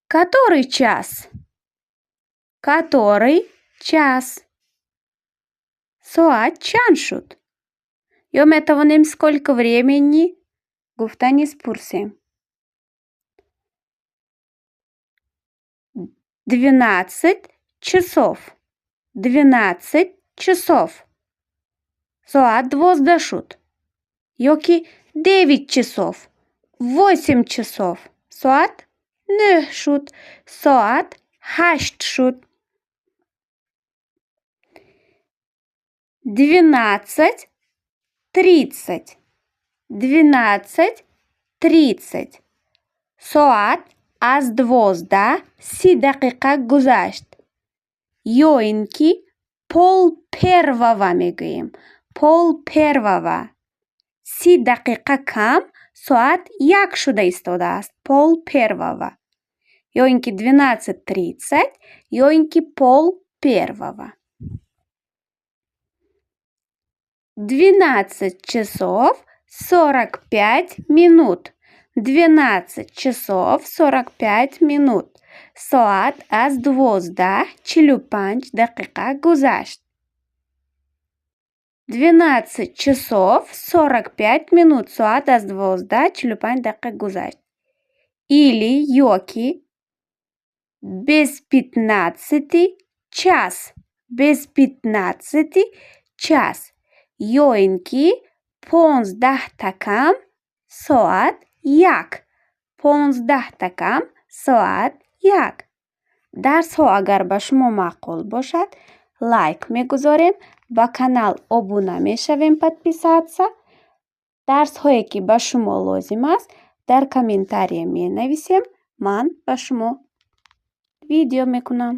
Который час? Который час? Соат чанд шуд? Ё метавонем «Сколько времени?» гуфта низ пурсем. 12 часов. 12 часов. Соат 12 шуд. Ё ки 9 часов, 8 часов. Соат 9 шуд, соат 8 шуд. 12:30. 12:30. Соат аз 12:30 гузашт. Ё ин ки пол первого мегӯем. Пол первого. 30 дақиқа кам соат 1 шуда истодааст. Пол первого. Ё ин ки 12:30, ё ин ки пол первого. 12 часов 45 минут. 12 часов 45 минут. Соат аз 12:45 гузашт. 12 часов 45 минут. Соат аз 12:45 гузашт. Или, ёки, без пятнадцати час. Без пятнадцати час. Ё ин ки 15 кам соат 1. 15 кам соат 1. Дарсҳо агар ба шумо маъқул бошад, лайк мегузорем, ба канал обуна мешавем, подписаться. Дарсҳое, ки ба шумо лозим аст, дар комментария менависем, ман ба шумо видео мекунам.